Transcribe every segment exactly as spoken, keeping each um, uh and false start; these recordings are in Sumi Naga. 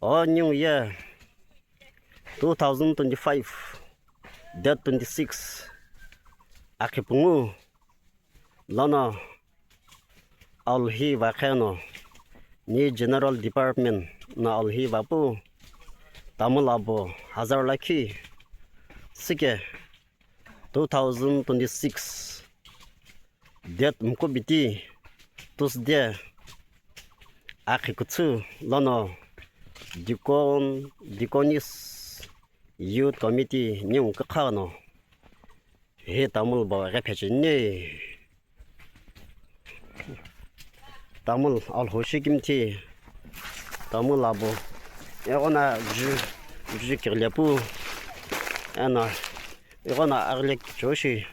O new year two thousand twenty-five, date twenty-six, akhipungu lono alhi vakheno, ni General Department no alhi vapu, Tamul abo hazar lakhi sike two thousand twenty-six, date mkubiti Tuesday, akhi kuthu lono Deacon, Deaconess Youth Committee ningu kakha no hi Tamul bo ghe phecheni. Tamul alhoshi kimthi, Tamul abo, egho na ju, ju kirlepu, ena, egho na aglek joshi,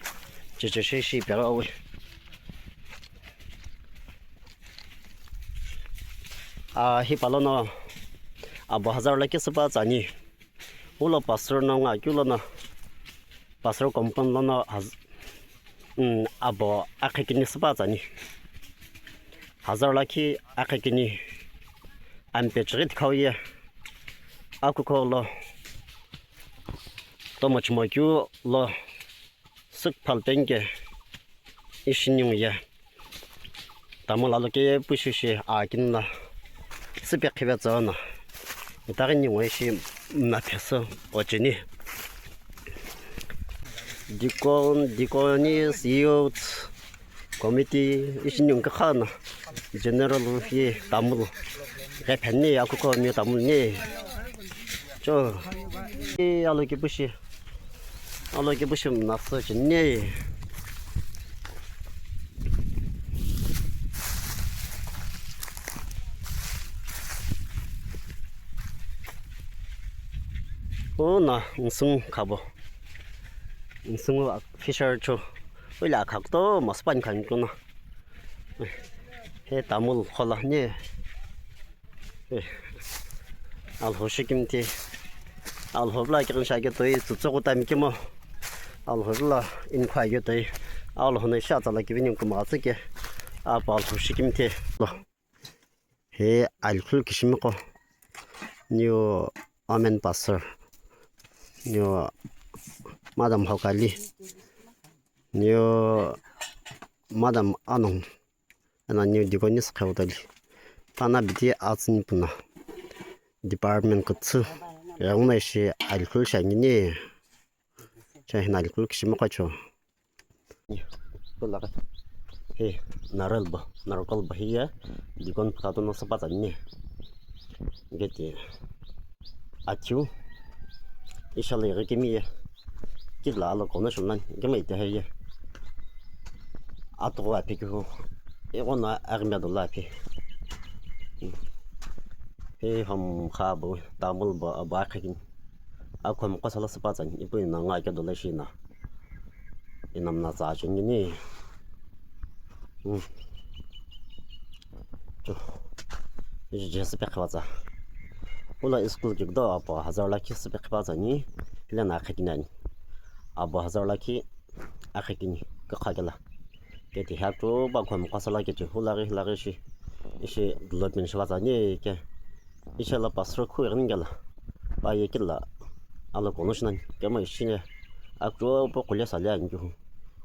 chichishi shi pera awi. A, hi palono, abo hazar lakhi süpa tsani. Ulo pastor no nga keu lono, pastor compound lono haz-, mm, abo akhe kini süpa tsani. Hazar lakhi akhe kini ampe chighi thikhau ye. Akuko lo tomo chimo keu lo Sükphal pengike ishi ningu ye Tamul alokepu shishi akini lo süpe khive tsono itaghi ningu ishi mna phesu ocheni. Deacon, Deaconess, Youth Committee ishi ningu kakha no General ye Tamul ghe pheni akuko mi Tamul ni cho alokepu shi. Alokepu shi mna sü cheni. Ona nsung khabo. Nsung fisher cho. Oila khakto mas pan khan kono. He Tamul khola ne. Eh, Alhou shikimthi. Alhou pla kirin shake toi, tsutsoku tami kemo. Alhou pla inkhua yo toi. Alhou na sha tsala kivini kuma tsike. Apa Alhou shikimthi. Lo. He alikhulu kishimiqo. New Amen Pastor. New Madam Hokali. New Madam Anong. Ena new deaconess khawutali. Tana biti atsüni puna. Department kutsu. Yangu na ishi alikhulu shangini. Cha hina alikhulu kishimiqo cho. Kula ka. He, narel ba. Narkol ba hiya. Deacon phato no sapa tsani. Gete. Atiu. Ishala yaghi kemi ye. Kila alo kono shonani. Kema ite heye. Atogo api kihu. Ego na agmia dola api. He ham kha bo, Tamul bo, abo akhakin. Akhom qosala sapa tsani. Ipu ina nga ke dola shina. Inamna tsa chengini. Hmm. Cho. Ishi je süpe khivatsa. Ula school kikdo apo hazar lakhi süpe khivatsa ni. Hile na akhe kinani. Abo hazar lakhi akhe kini. Kakha kela. Keti haptu ba khom qasala keti. Ula ghi, ula ghi shi. Ishi development shivatsa ni ke. Ishala pastor khu ighin gela. Pa ye kila. Alo kono shinani. Kema ishine. Akro po kule sale anju.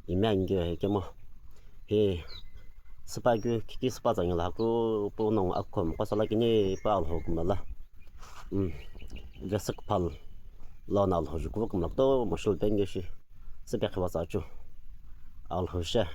Ime anju he kemo. He. Süpa keu kiki süpa tsangila akro po nong akhom qosala kini pa Alhou kumala. Hmm. Vesük phal. Lona Alhou jukuvo kumla to moshul penge shi. Süpe khivatsa chu. Alhou she.